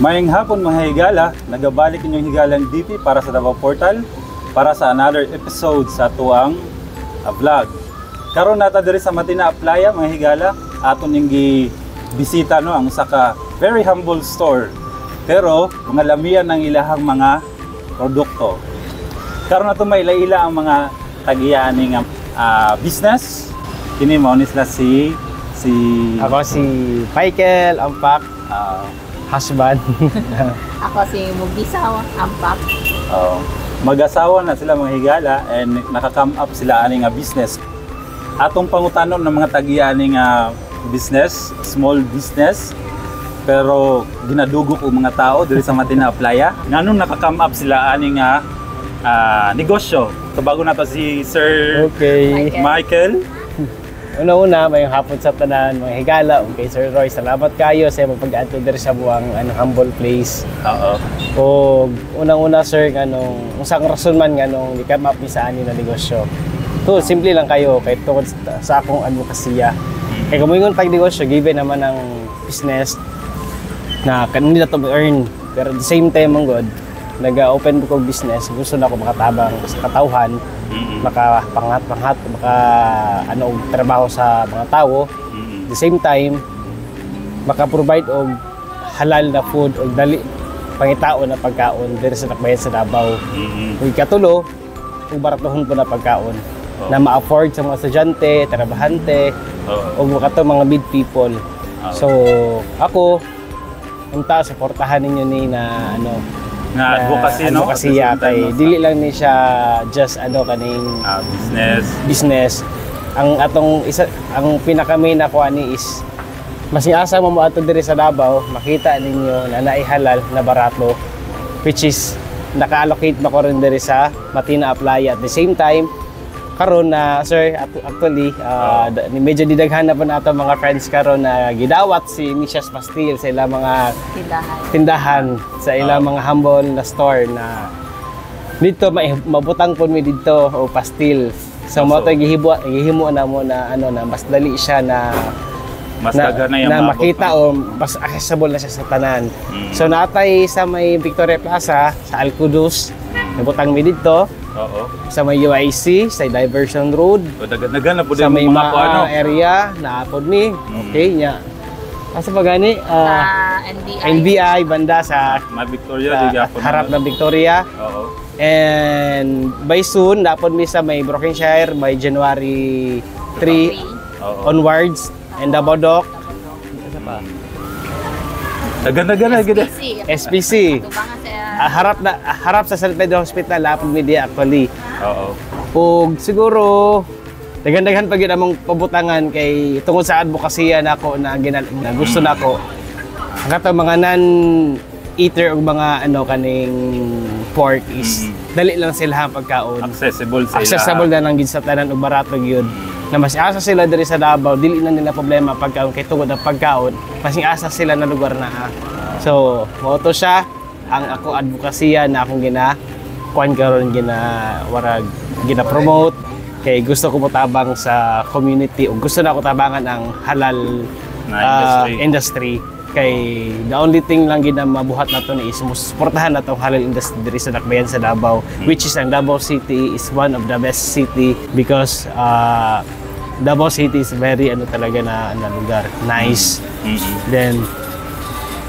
Maayong hapon, mga higala, nagabalik inyong higalang DP para sa Davao Portal para sa another episode sa atuang vlog. Karon nata diri sa Matina Aplaya, mga higala, aton ning bisita, no, ang usa ka very humble store. Pero mga lamian ng ilahang mga produkto. Karon nato maila-ila ang mga tag-iya ani nga business. Kini mao ni sila si si Ako si Michael Ampak, husband. Ako si Mugisa Ampak. Oh, mag-asawa na sila, mga higala, and naka-come up sila ani nga business. Atong pangutanon ng mga tag-iya ani nga business, small business, pero ginadugok og mga tao diri sa Matina Playa. Nganong naka-come up sila ani nga negosyo? So bago nato si Sir Okay. Michael. Michael. Una-una, maayong hapon sa tanan, mga higala, okay, Sir Roy, salamat kayo sa imong pag-adto diri sa among ano, humble place. O unang-una, sir, nganong unsang rason man nganong gi-come up mi sa ani na negosyo? To, simple lang kayo kay tungod sa akong advokasya. Kay kung moingon pag negosyo, given naman ang business na kanila to earn. Pero at the same time, man god, naga-open ko og business, gusto na ako makatabang sa katawhan, makapangat-pangat, maka ano og trabaho sa mga tao. At the same time, maka-provide og halal na food og dali pangitaon na pagkaon diri sa Dakbayan sa Davao. Ug ikatulo, ug baratuhon po na pagkaon na ma-afford sa mga estudyante, trabahante, ug kato mga mid people. So, ako unta suportahan ninyo ni na ano Nga advocacy, no? advocacy At the same time, kay no, dili lang ni siya just ano kaning business. Business. Ang atong isa, ang pinaka main na ani is mas asa mo moadto diri sa Davao, makita ninyo na naay halal na barato, which is naka-allocate na ko rin diri sa Matina Aplaya. At the same time, karon na, sir, actually medyo didaghan na po na ato mga friends karon na gidawat si Misias Pastil sa ilang mga Tindahan. Tindahan, sa ilang mga humble na store na dito mabutang po mi dito o pastil. So mo to gihimo gihimo na mo na ano na mas dali siya na Mas na, daghan na yung na maabot, makita no? o mas accessible na siya sa tanan. So natay sa may Victoria Plaza, sa Alcudus, nabutang mi dito sa may UIC, sa Diversion Road, So daghan na po sa din may mga mga po ano. Area naapod mi. Okay nya. Asa pa gani? Sa NBI. NBI banda sa Ma Victoria sa di gyapon. Harap ng Victoria. And by soon, napod mi sa may Brokenshire by January 3 onwards and Davao Dock. Asa pa? Daghan-daghan na gid. SPC. SPC. Tubangan sa Harap na harap sa San Pedro Hospital napod mi di actually. Ug siguro daghan-daghan pa gyud among pabutangan kay tungod sa advokasya nako na, na gusto nako ang katong mga non eater og mga ano kaning pork is dali lang sila ang pagkaon. Accessible sa ila. Accessible na lang gid sa tanan ug barato gyud. Na mas asa sila diri sa Davao, dili na nila problema pagkaon kay tungod ang pagkaon, mas asa sila na lugar na. So, mao to siya ang ako advokasya na akong gina kuan karon, gina warag gina promote kay gusto ko motabang sa community ug gusto na ako tabangan ang halal na industry. Industry kay the only thing lang gid na mabuhat nato ni is suportahan nato ang halal industry diri sa Dakbayan sa Davao, which is ang Davao City is one of the best city because Davao City is very ano talaga na lugar, nice. Then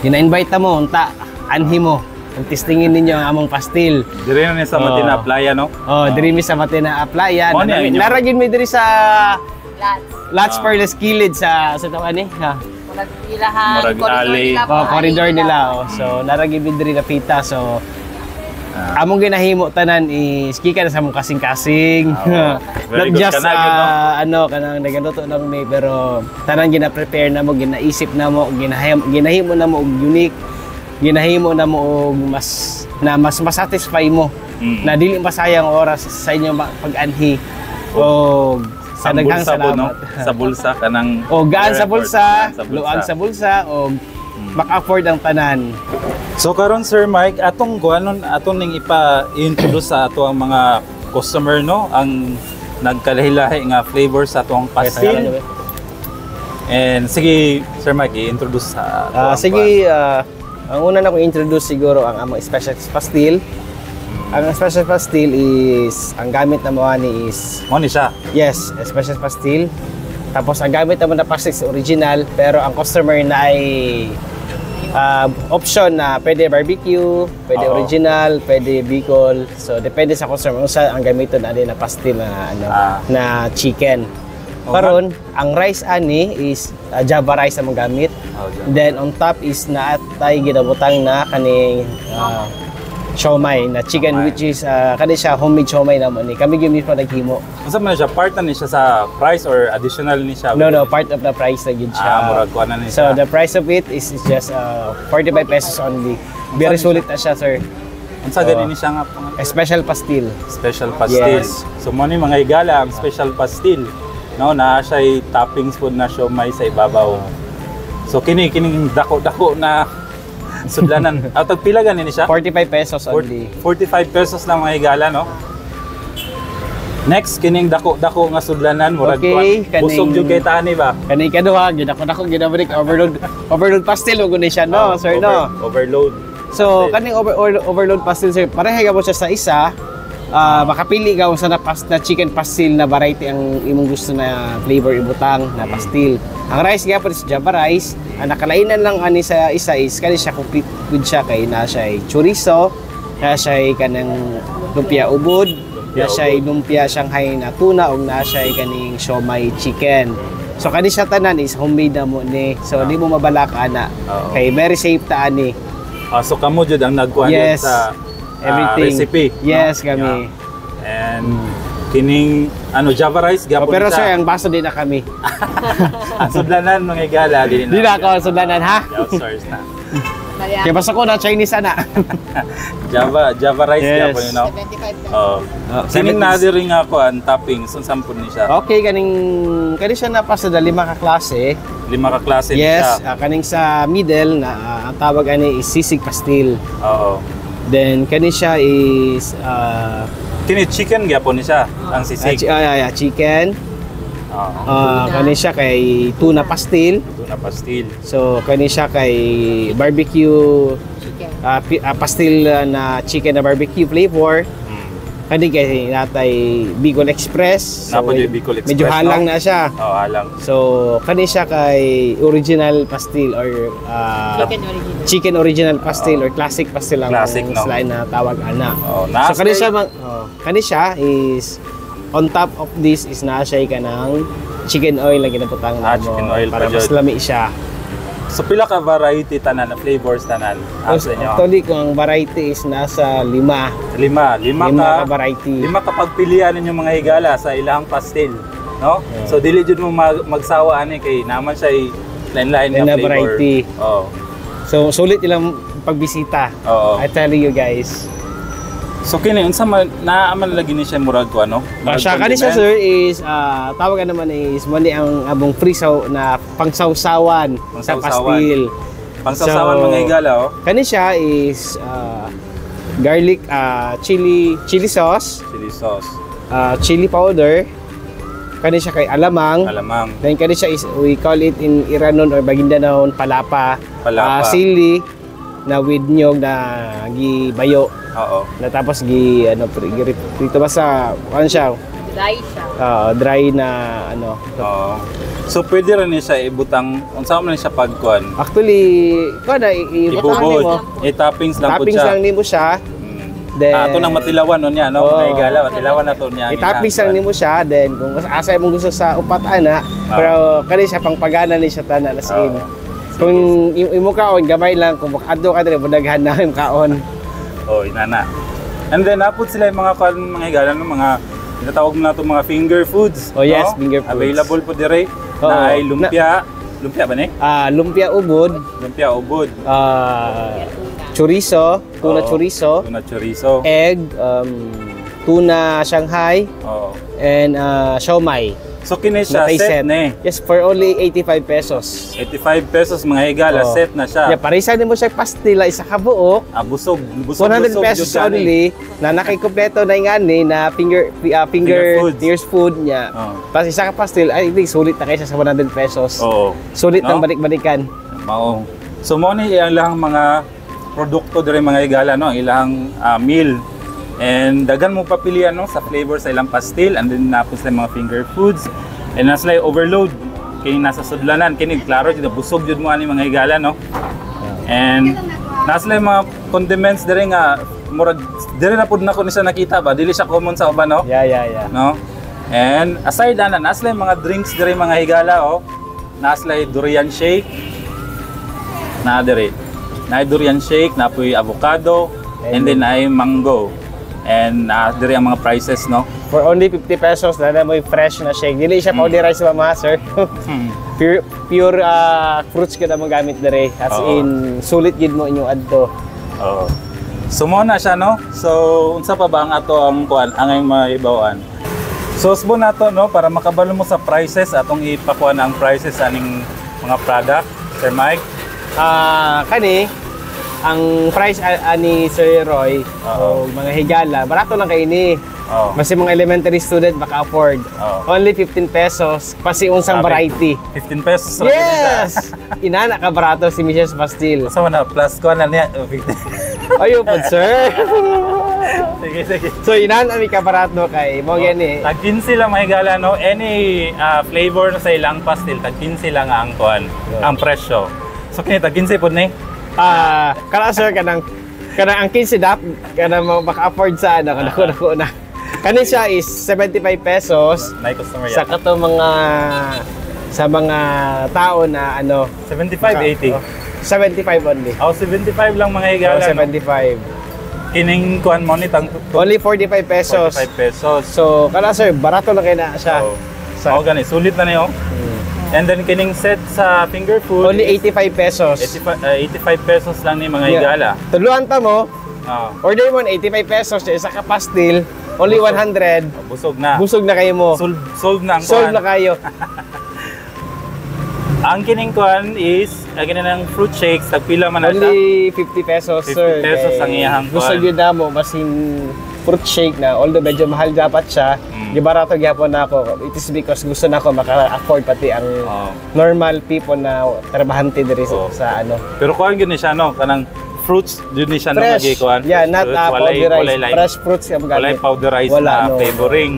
gina-invite mo unta, anhi mo ug testingin ninyo ang among pastil. Dire na ni sa Matina Playa, no? Oh, diri mi sa Matina Aplaya. Mo ni ang inyo? Nara gyud mi diri sa Lots. Lots Perles Kilid sa tawag ni ha. Murag ilahan, Murag corridor alley. nila. Oh, corridor alley. Nila. Oh. So nara gyud mi diri napita. So among ginahimo tanan is gikan na sa among kasing-kasing. Very Not good just ka na, gyud, no? ano kanang nagaluto lang mi, pero tanan gina-prepare na mo, ginaisip na mo, ginahimo na mo og unique, ginahimo na mo og mas na mas masatisfy mo na dili masayang oras sa inyong pag-anhi. O sa Sa daghang bulsa po, no? salamat. Sa bulsa kanang O gaan sa bulsa, Gaan sa bulsa. Luag sa bulsa o maka-afford ang tanan. So karon, Sir Mike, atong kuanon, atong ning ipa-introduce sa ato ang mga customer, no, ang nagkalahi-lahi nga flavor sa atong pastil. And sige, Sir Mike, i-introduce sa Ah, sige, ang una na kong introduce siguro ang among special pastil. Ang special pastil is, ang gamit na mo ani is, Mo ni siya. Yes, special pastil. Tapos ang gamit naman na pastil is original, pero ang customer na ay option na pwede barbecue, pwede original, pwede Bicol. So depende sa customer kung saan ang gamiton ani na pastil na ano na chicken. Karon, ang rice ani is Java rice ang gamit. Oh, Java. Then on top is naatay ginabutang na kaning siomai na chicken, Siomai. Which is kani siya homemade siomai namo ni. Kami gyud mismo naghimo. Unsa man siya, part na ni siya sa price or additional ni siya? No, part of the price na gyud siya. Ah, murag kuan na ni So siya. The price of it is just 45 pesos only. Very sulit na siya, sir. Unsa gani ni siya nga pangalan? A special pastil. Special pastil. Yes. So mo ni, mga higala, ang special pastil. No, naa siya toppings food na siomai sa ibabaw. So kini kining dako-dako na sudlanan. At pila gani ni siya? 45 pesos only. 45 pesos lang, mga higala, no? Next, kining dako-dako nga sudlanan, murag Okay, kuan. Busog jud kay tani ba? Kani kaduha, gid ako nako ginabalik overload overload pastil mo guni siya, no, Oh, sir, no? Overload. So kaning overload pastil, sir, pareha mo siya sa isa. Makapili ka kung sa na chicken pastil na variety ang imong gusto na flavor ibutang na pastil. Ang rice gyapon is Java rice. Ang nakalainan lang ani sa isa is kani siya, complete good siya kay na siya ay chorizo, na siya ay kanang lumpia ubod, na siya ay lumpia Shanghai na tuna ug na siya ay kaning siomai chicken. So kani siya tanan is homemade na mo ni. So di mo mabalaka ana. Kay very safe ta ani. Ah, so kamo jud ang nagkuha Yes. sa Everything. recipe, no? Yes, kami. Yeah. And kining ano, Java rice Oh, gyapon pero siya. sir, ang baso di na kami. Ang sudlanan, mga higala, di Di na ako ang sudlanan, ha? Outsource na. Bali, Kaya basta ko na Chinese ana. Java Java rice gyapon, 75 pesos. Oh. Oh, Kining 70. na diri nga kuan toppings, unsa pud ni siya? Okay, kaning kani siya na pa sa lima ka klase. Lima ka klase ni Yes, siya. Kaning sa middle na ang tawag ani is sisig pastil. Then kani siya is Kini chicken gyapon ni siya, ang sisig. Yeah, chicken. Tuna. Kani siya kay tuna pastil. Tuna pastil. So kani siya kay barbecue Chicken. Pastil na chicken na barbecue flavor. Kani kay natay Bicol Express. Naa pod yung Bicol Express, medyo halang no? na siya. Oh, halang. So kani siya kay original pastil or Chicken original. Chicken original pastil or classic pastil ang Classic, no? sila na tawag ana. Oh, So kani siya oh, kani siya is on top of this is naa siya kanang chicken oil na ginabutang Ah, namo chicken oil para pa mas jud. lami siya. So pila ka variety tanan na flavors tanan ang sa inyo? Actually, kung ang variety is nasa lima. Lima, lima, Lima ka ka variety. Lima ka pagpilian ninyo, mga higala, sa ilang pastil, no? So dili jud mo magsawa ani kay naman siya lain-lain nga Lain na flavor. variety. So sulit ilang pagbisita. I tell you guys. So kini unsa man naa man lagi ni siya murag ko ano? Ah, Murag siya kani siya, condiment? sir, is tawag naman is mo ni ang among free saw na pangsawsawan sa Pangsawsawan. pastil. Pangsawsawan, So, mga higala, oh. Kani siya is garlic chili chili sauce, Chili sauce, chili powder. Kani siya kay alamang. Alamang. Then kani siya is we call it in Iranon or Maguindanaon palapa. Palapa. Sili na with nyog na gibayo na tapos gi ano gi dito basta ano siya Dry siya. Dry na ano. Oo. So pwede rin ni siya ibutang unsa man ni siya pagkuan? Actually, ko na ibutang Ibubod. nimo. I-toppings lang pud Toppings siya. lang nimo siya. Then Ah, ato nang matilawan nun niya, no? Oo. Mga higala, matilawan na to niya. I-toppings lang nimo siya, then kung asa imong gusto sa upat ana, pero kani siya pangpagana ni siya tanan as in. Kung imo kaon gamay lang, kung adto ka diri budaghan na imong kaon. Oh, inana. And then napod sila yung mga kuan, mga higala, no, mga tinatawag mo na to mga finger foods. Oh, yes, no? finger foods. Available po dire Oo. na ay lumpia. Lumpia ba ni? Ah, lumpia ubod, Lumpia ubod. Chorizo, tuna chorizo, Tuna chorizo. Egg, tuna Shanghai, Oo. and siomai. So kini siya Natay set ni. Yes, for only 85 pesos. 85 pesos, mga higala, Oo. set na siya. Yeah, parisa nimo siya pastila isa ka buok. Ah, busog, busog, 100 busog pesos jud ka ni. only na nakikompleto na yung ani na finger Finger foods. Fingers food niya. Oo. Tapos isa ka pastil, I think sulit na kaysa sa 100 pesos. Oo. Sulit No? ng balik-balikan. Mao. So mo ni iyang lahang mga produkto diri, mga higala, no, ang ilang meal. And daghan mo papilian, no, sa flavor sa ilang pastil and then napos sa mga finger foods. And nasa sila overload kini nasa sudlanan kini, klaro jud busog jud mo ani, mga higala, no. And nasa sila mga condiments diri nga murag diri na pud nako ni siya nakita ba, dili siya common sa uban, no. Yeah. No? And aside ana, naa sila mga drinks diri, mga higala, oh. Naa sila durian shake. Na diri. Na durian shake, na poy avocado, and then ay mango. And diri ang mga prices, no. For only 50 pesos, na mo fresh na shake. Dili siya powderized mga sir. Pure pure fruits ka na gamit dire. As in, sulit gid mo inyong adto. Oo. So mo na siya, no. So unsa pa ba ang ato ang kuan ang maibawan? So usbon nato, no, para makabalo mo sa prices, atong ipakuan ang prices aning mga product, Sir Mike. Ah, kani ang price ani Sir Roy Oo. o mga higala, barato lang kay ni. Oh. Mas yung mga elementary student baka afford. Oo. Only 15 pesos, pasi unsang Grabe. variety. 15 pesos ra gid siya. Yes! Inana ka barato si Mrs. Pastil. Sa na plus ko na niya 15. Ayo po, sir. Sige, sige. So inana mi ka barato kay mo gani. Tag 15 lang, mga higala, no. Any flavor na sa ilang pastil, tag 15 lang ang kuan, ang presyo. So kini tag 15 pod ni. Ah, kana sir, kanang kanang ang 15 dap kanang maka-afford sa ano kanang dako na. Kani siya is 75 pesos Nay customer sa yan. kato mga sa mga tao na ano 75, 80. Oh, 75 only. Oh, 75 lang, mga higala, Oh, no? 75. Kining kuan mo ni tang Only 45 pesos. 45 pesos. So, kana sir, barato lang kay na siya. Oh. Sa, Oh, gani sulit na niyo. And then kining set sa finger food Only is 85 pesos. 85, 85 pesos lang ni mga higala. Tuluan ta mo, Oh, order mo 85 pesos sa isa ka pastil, only 100. Busog na. Busog na kayo mo. Solve, solve na ang Solve kuan. na kayo. Ang kining kuan is ang kini ng fruit shakes, tagpila man na siya? Only 50 pesos, 50 sir. pesos Kay ang iyahang gusto kuan. yun na mo, basin fruit shake na, although medyo mahal dapat siya, gibarato gyapon na ako. It is because gusto na ako maka-afford pati ang normal people na trabahante diri sa ano. Pero kuan gyud ni siya, no, kanang fruits jud ni siya, no, Fresh. lagi kuan. Yeah, Fresh not fruits. Walay powderized. walay like, Fresh fruits ka walay gamit. powderized Wala, na no. flavoring.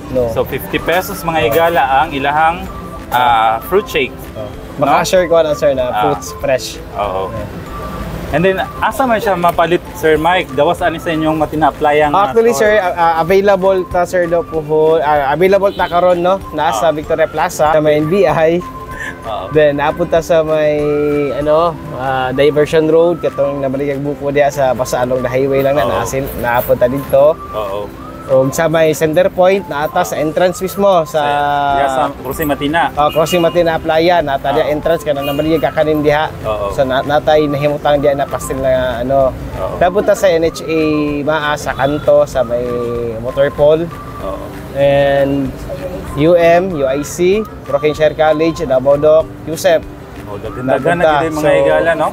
No. So 50 pesos, mga higala, ang ilahang fruit shake. Oh. Maka-assure ko na sir na fruits fresh. Oo. And then asa man siya mapalit, Sir Mike? Gawas ani sa inyong Matina-applyang Actually store? sir, available ta sir do puhon, available ta karon, no, nasa Victoria Plaza sa may NBI. Then napunta sa may ano, Diversion Road katong nabaligag buko diya sa basta along the highway lang na naasil napunta dito. Og sa may center point naata sa entrance mismo sa Yeah, sa Crossing Matina. Crossing Matina Playa nata diya entrance kana nabaligag kakanin diha. So natay nahimutang diya na pastil na ano. Napunta sa NHA Maa sa kanto sa may motor pole and UM, UIC, Brokenshire College, Davao Doc, USEP, Oh, daghan na Napunta. gid mga So, higala, no?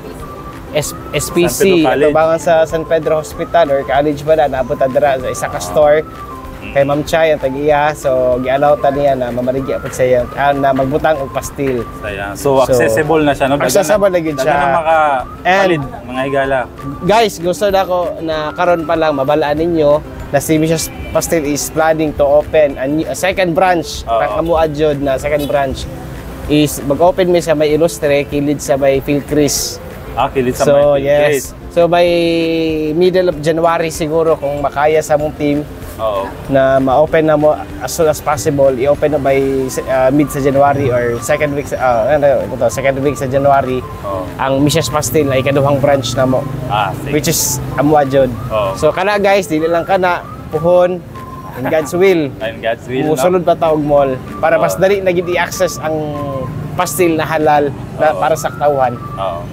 San SPC, Pedro College. atubangan sa San Pedro Hospital or college ba na, napunta dira sa isa ka store kay Ma'am Chay ang tag-iya. So gialaw ta niya na mamaligya pud sa iya na magbutang og pastil. Saya. So, accessible na siya, no? Daghan Accessible na gid siya. Daghan na makapalit, mga higala. Guys, gusto na ako na karon pa lang mabalaan ninyo na si Mrs. Pastil is planning to open a second branch. Kamo jud na second branch is mag-open mi sa may Ilustre, kilid sa may Philcris. Ah, kilid sa So, may yes. So by middle of January siguro kung makaya sa mong team na ma-open na mo as soon as possible, i-open na by mid sa January or second week sa ano, ito, second week sa January ang Mrs. Pastil na ikaduhang branch na mo Ah, sige. which is amua jud. So kana guys, dili lang kana puhon, in God's will. And God's will, no? Musulod pa ta og mall para mas dali na gid i-access ang pastil na halal na para sa katawhan.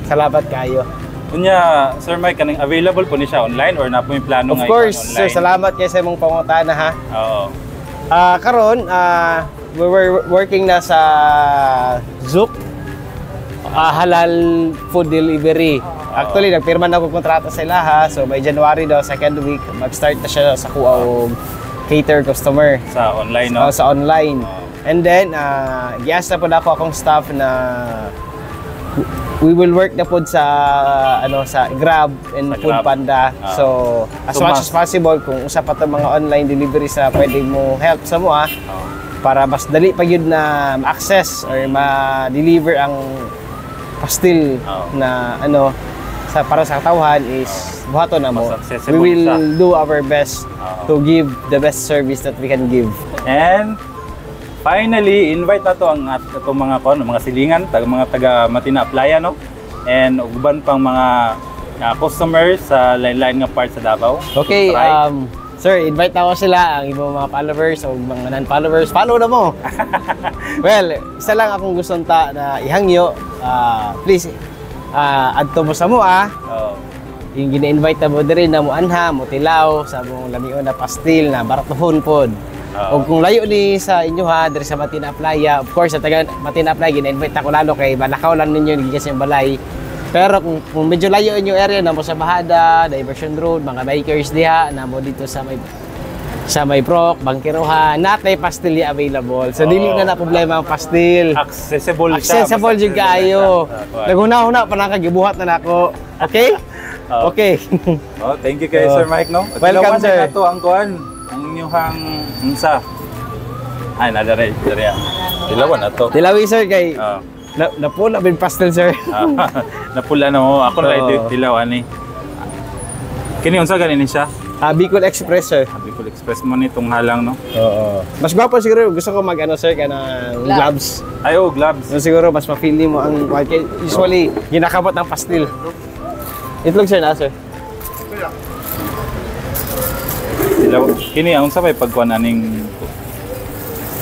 Salamat kayo. Unya, Sir Mike, kaning available po ni siya online or na po yung plano Of nga course, i-online? Sir, salamat kay sa imong pangutana ha. Oo. Ah, karon we were working na sa Zook halal food delivery. Actually, nagpirma na ako kontrata sa ilaha. So by January daw, second week, mag-start na siya sa kuha og cater customer. Sa online, no? Sa online. And then, gias na po na ako akong staff na we will work na po sa ano, sa Grab and Sa Food Grab. Panda. So, as So, much as possible, kung usa pa to mga online deliveries na pwede mo help sa mo para mas dali pa yun na ma-access or ma-deliver ang pastil na ano sa para sa katawhan is buhaton na mo. Mas accessible We will siya. Do our best to give the best service that we can give. And finally, invite na to ang atong mga kon, mga silingan, taga mga taga Matina Playa, no? And uban pang mga customers sa lain-lain nga part sa Davao. Okay, Try. Sir, invite na ako sila, ang ibang mga followers o mga non-followers, follow na mo. Well, isa lang akong gustong ta na ihangyo, please, adto mo sa mo. Yung gina-invite na mo diri na mo anha, mo tilaw sa mong lamion na pastil na baratuhon pod. O kung layo ni sa inyo ha, diri sa Matina Playa, of course, sa taga Matina Playa, gina-invite ako lalo kay balakaw lang ninyo, gikan sa inyong balay. Pero kung medyo layo inyong area, namo sa Bahada, Diversion Road, mga bikers diha, namo dito sa may Prok, Bangkerohan, natay pastil ya available. So dili na na problema ang pastil. Accessible siya. Accessible Mas jud kaayo. accessible siya. Naghuna-huna pa na kagibuhat na nako. Okay? Oo. Okay. Oh, thank you kay Oh. Sir Mike, no? At Welcome, tilawan sir. na to ang kuan, ang inyong unsa. Ay, nadare, dare. Tilawan na to. Tilawi, sir, kay na napula bin pastel, sir. Ah, napula na mo. Ako na Oo. tilaw ani. Kini unsa gani ni siya? Ah, Bicol Express, sir. Bicol Express mo ni tong halang, no? Oo. Mas gwapo siguro gusto ko mag ano, sir, kanang gloves. Ay, oh, gloves. So, siguro mas ma-feel mo ang kay usually ginakamot ng pastil. Itlog, sir, na sir. Tilaw. Kini ang unsa may pagkuan aning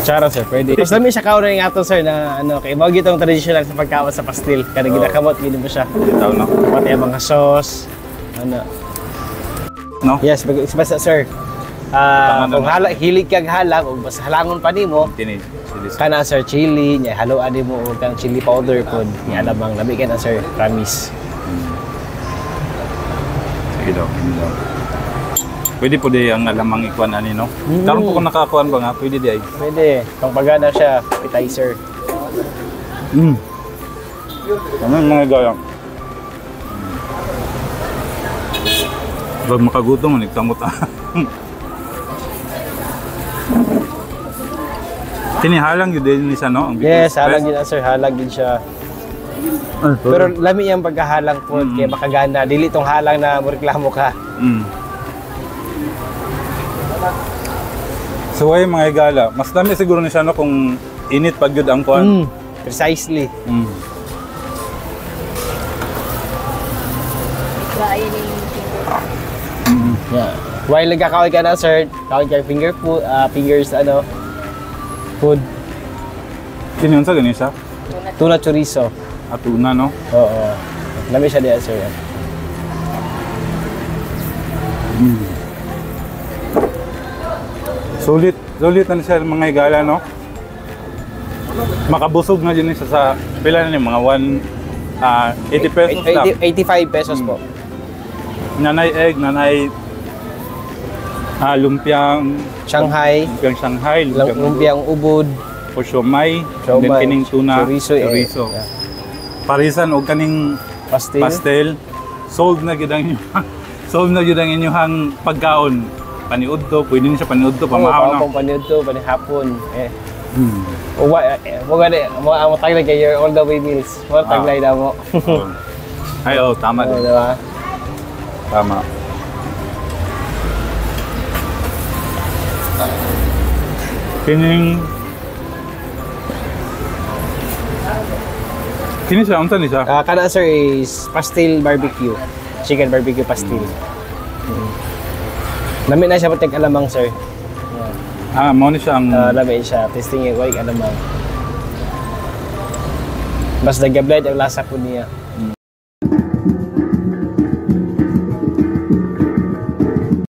Charo, sir, pwede. Mas dami siya kaon rin ato, sir, na ano kay mao gitong traditional sa pagkaon sa pastil. Kada ginakamot gid mo siya. Bitaw, no? Pati ang mga sauce. Ano. No? Yes, basta, sir. Ah, Tama kung naman. hala, hilig kag halang ug basta halangon pa nimo, Kini chili. Kana, sir, chili, nya haluan nimo og kang chili powder pod. Nya alamang lami kay na, sir, promise. Sige daw, kini daw. Pwede po di ang alamang ikuan ani, no? Karon po kung nakakuan ba nga, pwede di ay. Pwede. Kung pagana siya, appetizer. Ano yung mga gaya? Pag makagutom, nagkamot ah. Kini halang yun din ni siya, no? Ang Bicol Yes, Express. halang yun, sir. Halang din siya. Ay, Pero lami yung pagkahalang po, kaya makagana. Dili tong halang na moreklamo ka. So ay mga higala, mas dami siguro ni siya, no, kung init pag yun ang kuan. Precisely. Try ni finger. Yeah. While nagkakaon ka na, sir, kaon ka finger food, fingers, ano, food. Kini unsa gani siya? Tuna chorizo. Atuna, no? Oo. Lami siya diya, sir. Sulit, sulit na siya mga higala, no? Makabusog na din siya sa pila na ni mga 1 80 pesos lang. 85 pesos po. Nanay egg, nanay lumpiang Shanghai, lumpiang Shanghai, lumpiang, lumpiang ubod, o siomay, then siomai, kining tuna, chorizo, eh. Chorizo. Yeah. Parisan og kaning Pastil. pastel, sold na gyud ang inyong sold na gyud ang inyong pagkaon. Paniudto, pwede ni siya paniudto, pamahaw Oo, na. pang paniud to, panihapon. Eh. Uwa, eh, mo gani, mo ang taglay kay your all the way meals. Mo taglay na mo. Oo. Ay, oh, tama Oo, din. diba? Tama. Kining Kini siya, unsa ni siya? Ah, kana, sir, is pastil barbecue. Chicken barbecue pastil. Lami na siya patig alamang, sir. Ah, mo ni siya ang Ah, lami siya. Tasting it, why alamang. Mas nag-blend ang lasa po niya.